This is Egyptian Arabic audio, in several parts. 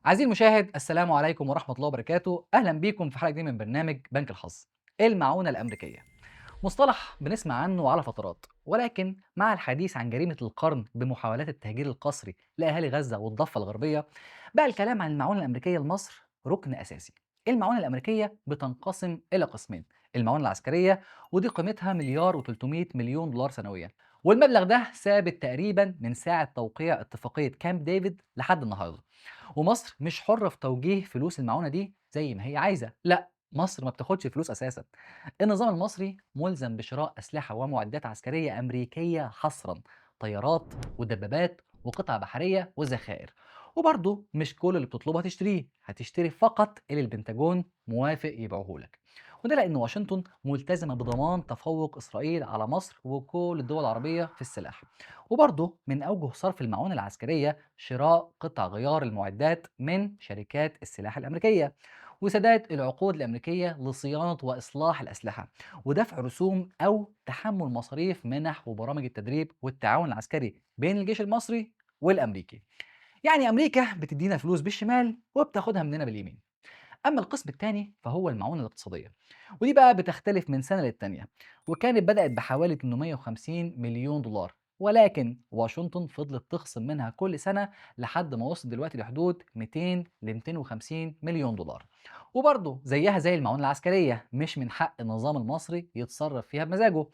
عزيزي المشاهد، السلام عليكم ورحمة الله وبركاته. أهلا بيكم في حلقة جديدة من برنامج بنك الحظ. المعونة الأمريكية مصطلح بنسمع عنه على فترات، ولكن مع الحديث عن جريمة القرن بمحاولات التهجير القسري لأهالي غزة والضفة الغربية، بقى الكلام عن المعونة الأمريكية لمصر ركن أساسي. المعونة الأمريكية بتنقسم إلى قسمين: المعونة العسكرية، ودي قيمتها 1,300,000,000 دولار سنويا، والمبلغ ده ثابت تقريبا من ساعة توقيع اتفاقية كامب ديفيد لحد النهارده. ومصر مش حرة في توجيه فلوس المعونة دي زي ما هي عايزة، لا، مصر ما بتاخدش فلوس أساسا. النظام المصري ملزم بشراء أسلحة ومعدات عسكرية أمريكية حصرا، طيارات ودبابات وقطع بحرية وذخائر. وبرضه مش كل اللي بتطلبها تشتريه، هتشتري فقط اللي البنتاجون موافق يبيعهولك. وده لأن واشنطن ملتزمة بضمان تفوق إسرائيل على مصر وكل الدول العربية في السلاح. وبرضه من أوجه صرف المعونة العسكرية شراء قطع غيار المعدات من شركات السلاح الأمريكية، وسداد العقود الأمريكية لصيانة وإصلاح الأسلحة، ودفع رسوم أو تحمل مصاريف منح وبرامج التدريب والتعاون العسكري بين الجيش المصري والأمريكي. يعني أمريكا بتدينا فلوس بالشمال وبتاخدها مننا باليمين. أما القسم الثاني فهو المعونة الاقتصادية، ودي بقى بتختلف من سنة للتانية، وكانت بدأت بحوالي 850 مليون دولار، ولكن واشنطن فضلت تخصم منها كل سنة لحد ما وصلت دلوقتي لحدود 200 ل 250 مليون دولار. وبرضه زيها زي المعونة العسكرية، مش من حق النظام المصري يتصرف فيها بمزاجه.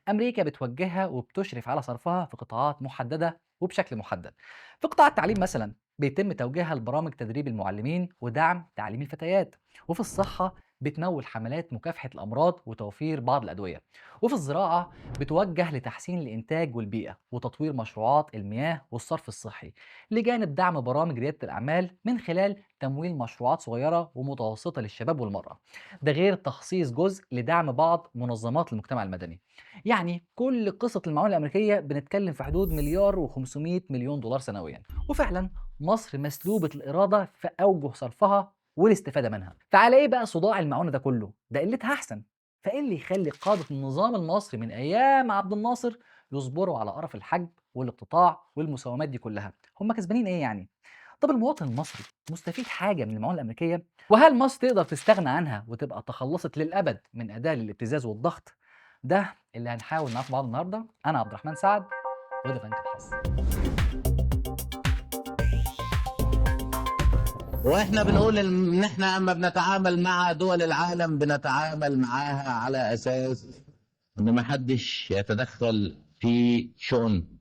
أمريكا بتوجهها وبتشرف على صرفها في قطاعات محددة وبشكل محدد. في قطاع التعليم مثلا بيتم توجيهها لبرامج تدريب المعلمين ودعم تعليم الفتيات، وفي الصحة بتمول حملات مكافحة الأمراض وتوفير بعض الأدوية، وفي الزراعة بتوجه لتحسين الإنتاج والبيئة وتطوير مشروعات المياه والصرف الصحي، لجانب دعم برامج ريادة الأعمال من خلال تمويل مشروعات صغيرة ومتوسطة للشباب والمرأة، ده غير تخصيص جزء لدعم بعض منظمات المجتمع المدني. يعني كل قصة المعونة الأمريكية بنتكلم في حدود 1,500,000,000 دولار سنويا. وفعلا مصر مسلوبة الإرادة في أوجه صرفها والاستفادة منها. فعلى إيه بقى صداع المعونة ده كله؟ ده قلتها أحسن. فإيه اللي يخلي قادة النظام المصري من أيام عبد الناصر يصبروا على قرف الحجب والاقتطاع والمساومات دي كلها؟ هم كسبانين إيه يعني؟ طب المواطن المصري مستفيد حاجة من المعونة الأمريكية؟ وهل مصر تقدر تستغنى عنها وتبقى تخلصت للأبد من أداة للابتزاز والضغط؟ ده اللي هنحاول نعرفه بعض النهارده. أنا عبد الرحمن سعد، وده بنك الحظ. واحنا بنقول ان احنا اما بنتعامل مع دول العالم بنتعامل معاها على اساس ان ما حدش يتدخل في شؤون،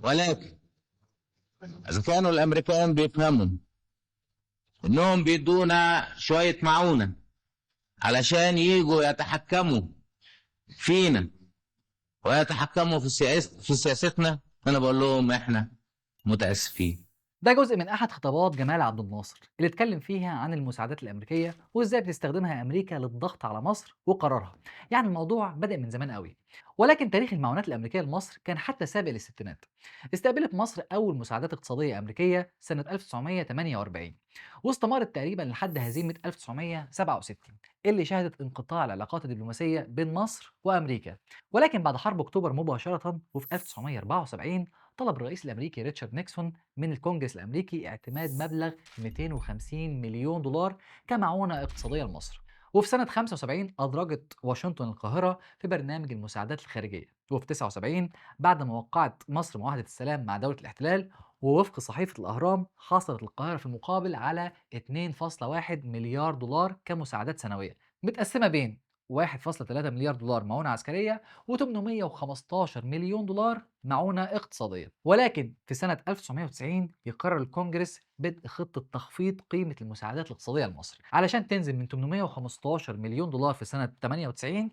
ولكن اذا كانوا الامريكان بيفهموا انهم بيدونا شوية معونة علشان يجوا يتحكموا فينا ويتحكموا في سياستنا، انا بقول لهم احنا متاسفين. ده جزء من أحد خطابات جمال عبد الناصر اللي اتكلم فيها عن المساعدات الأمريكية وإزاي بتستخدمها أمريكا للضغط على مصر وقرارها. يعني الموضوع بدأ من زمان قوي، ولكن تاريخ المعونات الأمريكية لمصر كان حتى سابق للستينات. استقبلت مصر أول مساعدات اقتصادية أمريكية سنة 1948، واستمرت تقريبا لحد هزيمة 1967 اللي شهدت انقطاع العلاقات الدبلوماسية بين مصر وأمريكا. ولكن بعد حرب أكتوبر مباشرة وفي 1974 طلب الرئيس الأمريكي ريتشارد نيكسون من الكونجرس الأمريكي اعتماد مبلغ 250 مليون دولار كمعونة اقتصادية لمصر. وفي سنة 75 أدرجت واشنطن القاهرة في برنامج المساعدات الخارجية. وفي 79 بعد ما وقعت مصر معاهدة السلام مع دولة الاحتلال، ووفق صحيفة الأهرام حصلت القاهرة في المقابل على 2.1 مليار دولار كمساعدات سنوية، متقسمة بين 1.3 مليار دولار معونة عسكرية و815 مليون دولار معونة اقتصادية. ولكن في سنة 1990 يقرر الكونجرس بدء خطة تخفيض قيمة المساعدات الاقتصادية لمصر علشان تنزل من 815 مليون دولار في سنة 98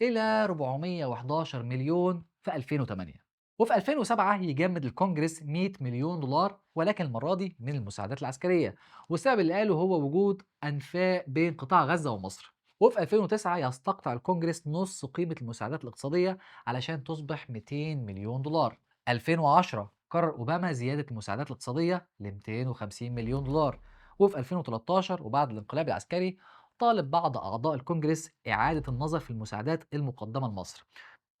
إلى 411 مليون في 2008. وفي 2007 يجمد الكونجرس 100 مليون دولار، ولكن المرة دي من المساعدات العسكرية، والسبب اللي قاله هو وجود أنفاق بين قطاع غزة ومصر. وفي 2009 يستقطع الكونجرس نص قيمة المساعدات الاقتصادية علشان تصبح 200 مليون دولار. 2010 قرر أوباما زيادة المساعدات الاقتصادية ل 250 مليون دولار. وفي 2013 وبعد الانقلاب العسكري طالب بعض أعضاء الكونجرس إعادة النظر في المساعدات المقدمة لمصر.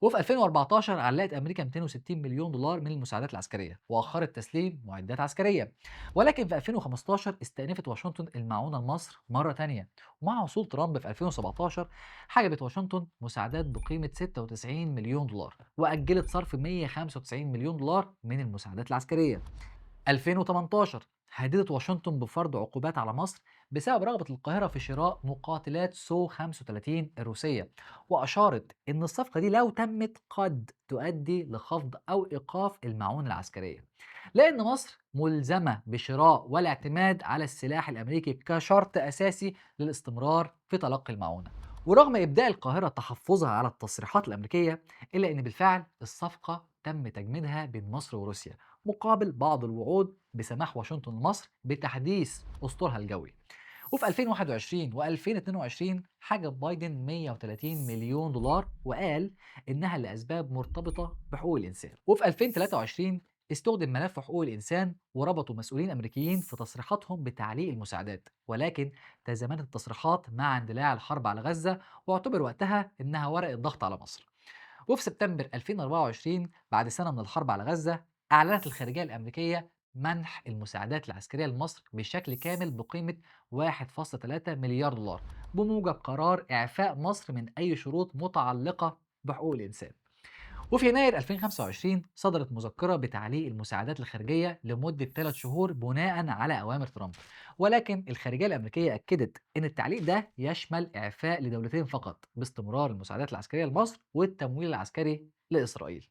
وفي 2014 علقت أمريكا 260 مليون دولار من المساعدات العسكرية وأخرت تسليم معدات عسكرية. ولكن في 2015 استأنفت واشنطن المعونة لمصر مرة تانية، ومع وصول ترامب في 2017 حجبت واشنطن مساعدات بقيمة 96 مليون دولار وأجلت صرف 195 مليون دولار من المساعدات العسكرية. 2018 هددت واشنطن بفرض عقوبات على مصر بسبب رغبة القاهرة في شراء مقاتلات سو 35 الروسية، وأشارت إن الصفقة دي لو تمت قد تؤدي لخفض أو إيقاف المعونة العسكرية، لأن مصر ملزمة بشراء والاعتماد على السلاح الأمريكي كشرط أساسي للاستمرار في تلقي المعونة. ورغم إبداء القاهرة تحفظها على التصريحات الأمريكية، إلا أن بالفعل الصفقة تم تجميدها بين مصر وروسيا مقابل بعض الوعود بسماح واشنطن لمصر بتحديث أسطولها الجوي. وفي 2021 و2022 حجب بايدن 130 مليون دولار وقال إنها لأسباب مرتبطة بحقوق الإنسان. وفي 2023 استخدم ملف حقوق الإنسان وربطوا مسؤولين أمريكيين في تصريحاتهم بتعليق المساعدات، ولكن تزامنت التصريحات مع اندلاع الحرب على غزة واعتبر وقتها إنها ورقة ضغط على مصر. وفي سبتمبر 2024 بعد سنة من الحرب على غزة أعلنت الخارجية الأمريكية منح المساعدات العسكرية لمصر بشكل كامل بقيمة 1.3 مليار دولار بموجب قرار إعفاء مصر من أي شروط متعلقة بحقوق الإنسان. وفي يناير 2025 صدرت مذكرة بتعليق المساعدات الخارجية لمدة 3 شهور بناء على أوامر ترامب، ولكن الخارجية الأمريكية أكدت إن التعليق ده يشمل إعفاء لدولتين فقط باستمرار المساعدات العسكرية لمصر والتمويل العسكري لإسرائيل.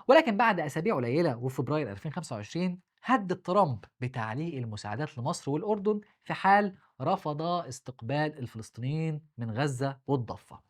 ولكن بعد أسابيع قليلة وفي فبراير 2025 هدد ترامب بتعليق المساعدات لمصر والأردن في حال رفض استقبال الفلسطينيين من غزة والضفة.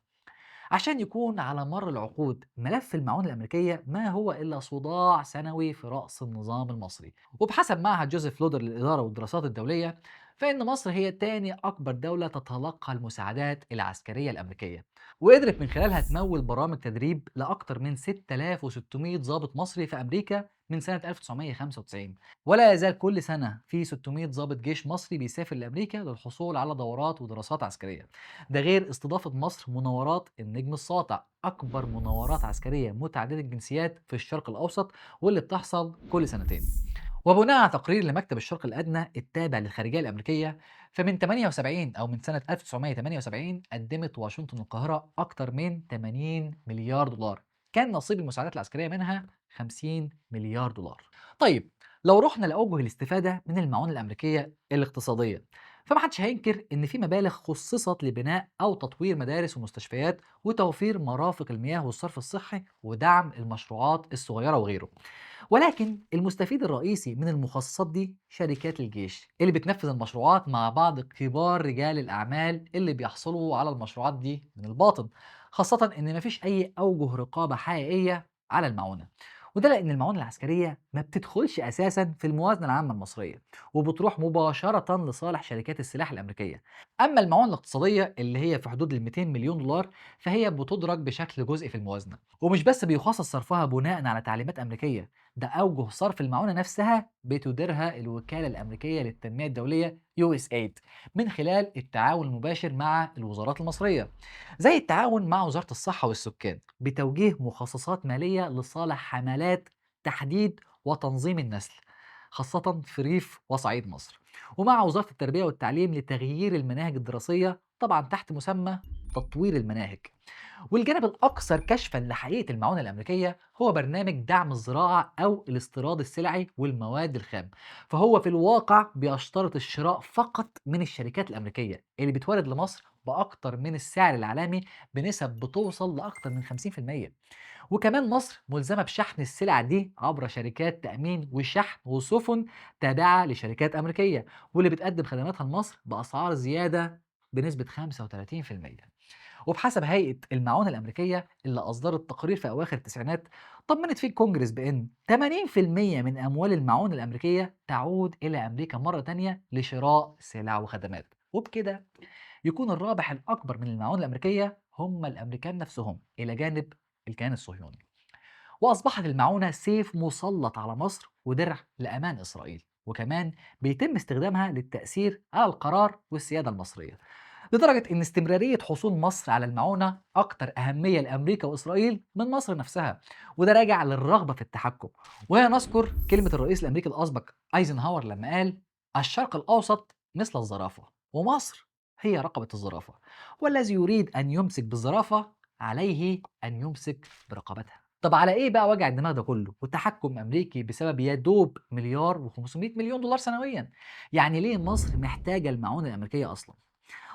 عشان يكون على مر العقود ملف المعونة الأمريكية ما هو إلا صداع سنوي في رأس النظام المصري. وبحسب معهد جوزيف لودر للإدارة والدراسات الدولية فإن مصر هي تاني أكبر دولة تتلقى المساعدات العسكرية الأمريكية، وقدرت من خلالها تمول برامج تدريب لأكثر من 6600 ضابط مصري في أمريكا من سنة 1995، ولا يزال كل سنة في 600 ضابط جيش مصري بيسافر لأمريكا للحصول على دورات ودراسات عسكرية. ده غير استضافة مصر مناورات النجم الساطع، أكبر مناورات عسكرية متعددة الجنسيات في الشرق الأوسط واللي بتحصل كل سنتين. وبناء على تقرير لمكتب الشرق الأدنى التابع للخارجية الأمريكية، فمن 78 أو من سنة 1978 قدمت واشنطن القاهرة أكثر من 80 مليار دولار، كان نصيب المساعدات العسكرية منها 50 مليار دولار. طيب لو رحنا لأوجه الاستفادة من المعونة الأمريكية الاقتصادية، فمحدش هينكر إن في مبالغ خصصت لبناء أو تطوير مدارس ومستشفيات وتوفير مرافق المياه والصرف الصحي ودعم المشروعات الصغيرة وغيره. ولكن المستفيد الرئيسي من المخصصات دي شركات الجيش اللي بتنفذ المشروعات مع بعض كبار رجال الأعمال اللي بيحصلوا على المشروعات دي من الباطن، خاصة إن مفيش أي أوجه رقابة حقيقية على المعونة. وده لأن المعونة العسكرية ما بتدخلش أساسا في الموازنة العامة المصرية وبتروح مباشرة لصالح شركات السلاح الأمريكية. أما المعونة الاقتصادية اللي هي في حدود ال 200 مليون دولار فهي بتدرج بشكل جزئي في الموازنة، ومش بس بيخصص صرفها بناء على تعليمات أمريكية، ده أوجه صرف المعونة نفسها بتديرها الوكالة الأمريكية للتنمية الدولية USAID من خلال التعاون المباشر مع الوزارات المصرية، زي التعاون مع وزارة الصحة والسكان بتوجيه مخصصات مالية لصالح حملات تحديد وتنظيم النسل خاصة في ريف وصعيد مصر، ومع وزارة التربية والتعليم لتغيير المناهج الدراسية طبعا تحت مسمى تطوير المناهج. والجانب الأكثر كشفا لحقيقة المعونة الأمريكية هو برنامج دعم الزراعة أو الاستيراد السلعي والمواد الخام، فهو في الواقع بيشترط الشراء فقط من الشركات الأمريكية اللي بتورد لمصر بأكتر من السعر العالمي بنسب بتوصل لأكتر من 50%. وكمان مصر ملزمة بشحن السلع دي عبر شركات تأمين وشحن وسفن تابعة لشركات أمريكية واللي بتقدم خدماتها لمصر بأسعار زيادة بنسبة 35%. وبحسب هيئة المعونة الأمريكية اللي أصدرت تقرير في أواخر التسعينات طمنت فيه الكونجرس بأن 80% من أموال المعونة الأمريكية تعود إلى أمريكا مرة تانية لشراء سلع وخدمات، وبكده يكون الرابح الأكبر من المعونة الأمريكية هم الأمريكان نفسهم إلى جانب الكيان الصهيوني. وأصبحت المعونة سيف مسلط على مصر ودرع لأمان إسرائيل، وكمان بيتم استخدامها للتأثير على القرار والسيادة المصرية. لدرجة إن استمرارية حصول مصر على المعونة أكتر أهمية لأمريكا وإسرائيل من مصر نفسها، وده راجع للرغبة في التحكم. وهنا نذكر كلمة الرئيس الأمريكي الأسبق أيزنهاور لما قال: الشرق الأوسط مثل الزرافة، ومصر هي رقبة الزرافة، والذي يريد أن يمسك بالزرافة عليه أن يمسك برقبتها. طب على إيه بقى وجع الدماغ ده كله والتحكم أمريكي بسبب يا دوب 1,5 مليار دولار سنويا؟ يعني ليه مصر محتاجة المعونة الأمريكية أصلا؟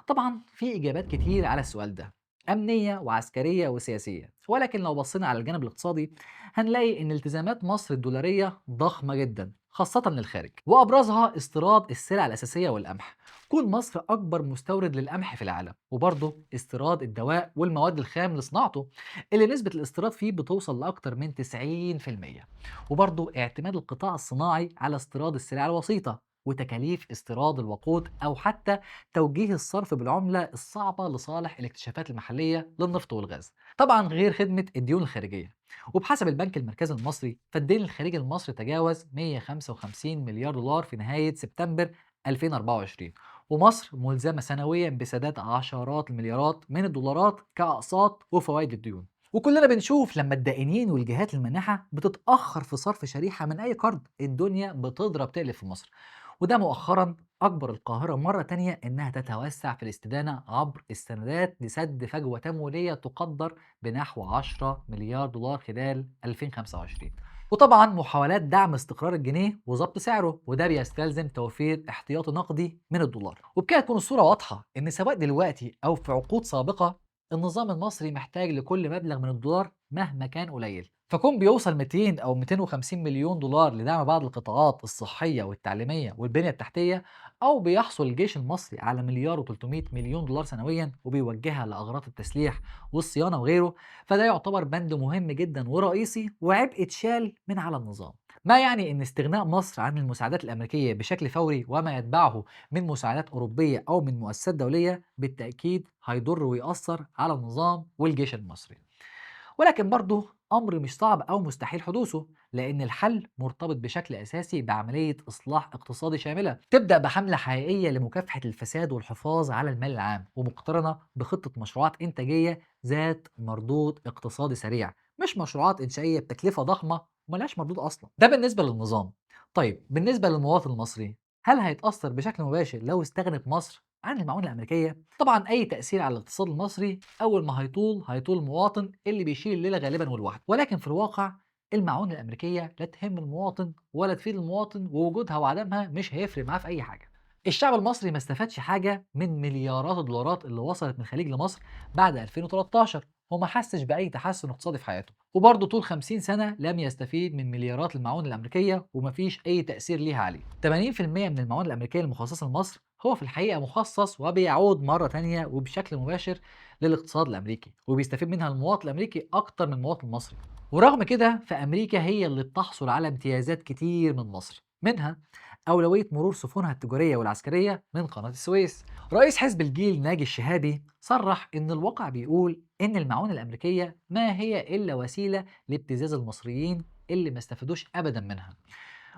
طبعا في إجابات كتير على السؤال ده، أمنية وعسكرية وسياسية، ولكن لو بصينا على الجانب الاقتصادي هنلاقي إن التزامات مصر الدولارية ضخمة جدا، خاصة للخارج، وأبرزها استيراد السلع الأساسية والقمح. كون مصر أكبر مستورد للقمح في العالم، وبرضه استيراد الدواء والمواد الخام لصناعته اللي نسبة الاستيراد فيه بتوصل لأكتر من 90%، وبرضه اعتماد القطاع الصناعي على استيراد السلع الوسيطة وتكاليف استيراد الوقود، أو حتى توجيه الصرف بالعملة الصعبة لصالح الاكتشافات المحلية للنفط والغاز، طبعا غير خدمة الديون الخارجية. وبحسب البنك المركزي المصري فالدين الخارجي المصري تجاوز 155 مليار دولار في نهاية سبتمبر 2024، ومصر ملزمة سنويا بسداد عشرات المليارات من الدولارات كأقساط وفوائد الديون. وكلنا بنشوف لما الدائنين والجهات المانحة بتتأخر في صرف شريحة من أي قرض الدنيا بتضرب تقلب في مصر. وده مؤخرا أجبر القاهرة مرة تانية إنها تتوسع في الاستدانة عبر السندات لسد فجوة تمويلية تقدر بنحو 10 مليار دولار خلال 2025. وطبعا محاولات دعم استقرار الجنيه وضبط سعره، وده بيستلزم توفير احتياطي نقدي من الدولار. وبكده تكون الصورة واضحة إن سواء دلوقتي أو في عقود سابقة النظام المصري محتاج لكل مبلغ من الدولار مهما كان قليل. فكون بيوصل 200 أو 250 مليون دولار لدعم بعض القطاعات الصحية والتعليمية والبنية التحتية، أو بيحصل الجيش المصري على 1,3 مليار دولار سنويا وبيوجهها لأغراض التسليح والصيانة وغيره، فده يعتبر بند مهم جدا ورئيسي وعبء اتشال من على النظام. ما يعني إن استغناء مصر عن المساعدات الأمريكية بشكل فوري وما يتبعه من مساعدات أوروبية أو من مؤسسات دولية بالتأكيد هيضر ويأثر على النظام والجيش المصري. ولكن برضه أمر مش صعب أو مستحيل حدوثه، لأن الحل مرتبط بشكل أساسي بعملية إصلاح اقتصادي شاملة تبدأ بحملة حقيقية لمكافحة الفساد والحفاظ على المال العام، ومقترنة بخطة مشروعات إنتاجية ذات مردود اقتصادي سريع، مش مشروعات إنشائية بتكلفة ضخمة وملهاش مردود أصلا. ده بالنسبة للنظام. طيب بالنسبة للمواطن المصري، هل هيتأثر بشكل مباشر لو استغنت مصر عن المعونة الأمريكية؟ طبعا أي تأثير على الاقتصاد المصري أول ما هيطول المواطن اللي بيشيل الليلة غالبا والوحده. ولكن في الواقع المعونة الأمريكية لا تهم المواطن ولا تفيد المواطن، ووجودها وعدمها مش هيفرق معاه في أي حاجة. الشعب المصري ما استفادش حاجة من مليارات الدولارات اللي وصلت من الخليج لمصر بعد 2013، وما حسش بأي تحسن اقتصادي في حياته، وبرضه طول 50 سنة لم يستفيد من مليارات المعونة الأمريكية ومفيش أي تأثير ليها عليه. 80% من المعونة الأمريكية المخصصة لمصر هو في الحقيقة مخصص وبيعود مرة تانية وبشكل مباشر للاقتصاد الأمريكي، وبيستفيد منها المواطن الأمريكي أكتر من المواطن المصري. ورغم كده فأمريكا هي اللي بتحصل على امتيازات كتير من مصر، منها أولوية مرور سفنها التجارية والعسكرية من قناة السويس. رئيس حزب الجيل ناجي الشهابي صرح إن الواقع بيقول إن المعونة الأمريكية ما هي إلا وسيلة لابتزاز المصريين اللي ما استفادوش أبدا منها،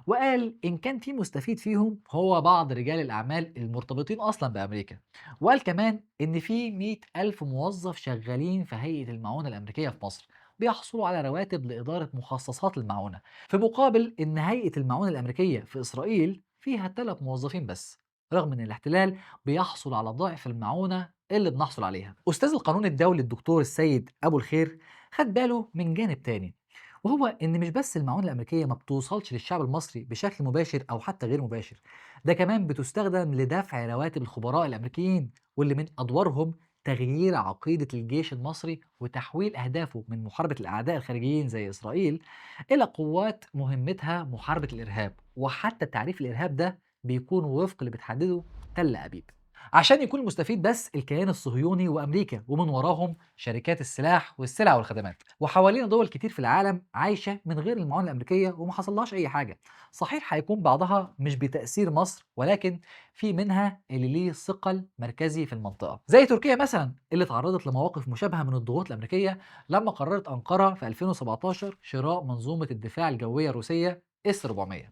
وقال إن كان في مستفيد فيهم هو بعض رجال الأعمال المرتبطين أصلا بأمريكا. وقال كمان إن في 100,000 موظف شغالين في هيئة المعونة الأمريكية في مصر بيحصلوا على رواتب لإدارة مخصصات المعونة، في مقابل إن هيئة المعونة الأمريكية في إسرائيل فيها 3 موظفين بس، رغم إن الاحتلال بيحصل على ضعف المعونة اللي بنحصل عليها. أستاذ القانون الدولي الدكتور السيد أبو الخير خد باله من جانب تاني، وهو إن مش بس المعونة الأمريكية ما بتوصلش للشعب المصري بشكل مباشر أو حتى غير مباشر، ده كمان بتستخدم لدفع رواتب الخبراء الأمريكيين، واللي من أدوارهم تغيير عقيدة الجيش المصري وتحويل أهدافه من محاربة الأعداء الخارجيين زي إسرائيل إلى قوات مهمتها محاربة الإرهاب، وحتى تعريف الإرهاب ده بيكون وفق اللي بتحدده تل أبيب، عشان يكون المستفيد بس الكيان الصهيوني وأمريكا، ومن وراهم شركات السلاح والسلع والخدمات. وحوالينا دول كتير في العالم عايشة من غير المعونة الأمريكية وما حصلهاش أي حاجة. صحيح هيكون بعضها مش بتأثير مصر، ولكن في منها اللي ليه ثقل مركزي في المنطقة، زي تركيا مثلا اللي تعرضت لمواقف مشابهة من الضغوط الأمريكية لما قررت أنقرة في 2017 شراء منظومة الدفاع الجوية الروسية S-400.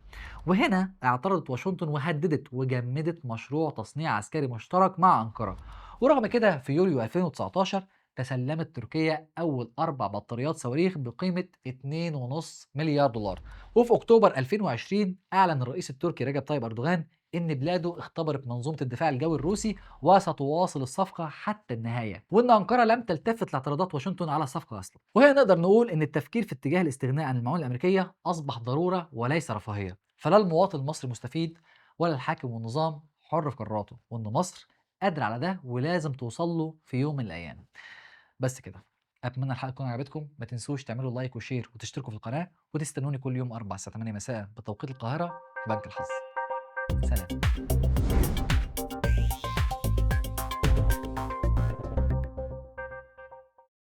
وهنا اعترضت واشنطن وهددت وجمدت مشروع تصنيع عسكري مشترك مع أنقرة. ورغم كده في يوليو 2019 تسلمت تركيا أول 4 بطاريات صواريخ بقيمة 2.5 مليار دولار. وفي أكتوبر 2020 أعلن الرئيس التركي رجب طيب أردوغان إن بلاده اختبرت منظومة الدفاع الجوي الروسي وستواصل الصفقة حتى النهاية، وإن أنقرة لم تلتفت لاعتراضات واشنطن على الصفقة أصلا. وهنا نقدر نقول إن التفكير في اتجاه الاستغناء عن المعونة الأمريكية أصبح ضرورة وليس رفاهية، فلا المواطن المصري مستفيد ولا الحاكم والنظام حر في قراراته، وإن مصر قادرة على ده ولازم توصل له في يوم من الأيام. بس كده، أتمنى الحلقة تكون عجبتكم، ما تنسوش تعملوا like و share وتشتركوا في القناة، وتستنوني كل يوم 4 الساعة 8 مساء بتوقيت القاهرة في بنك الحظ. سلام.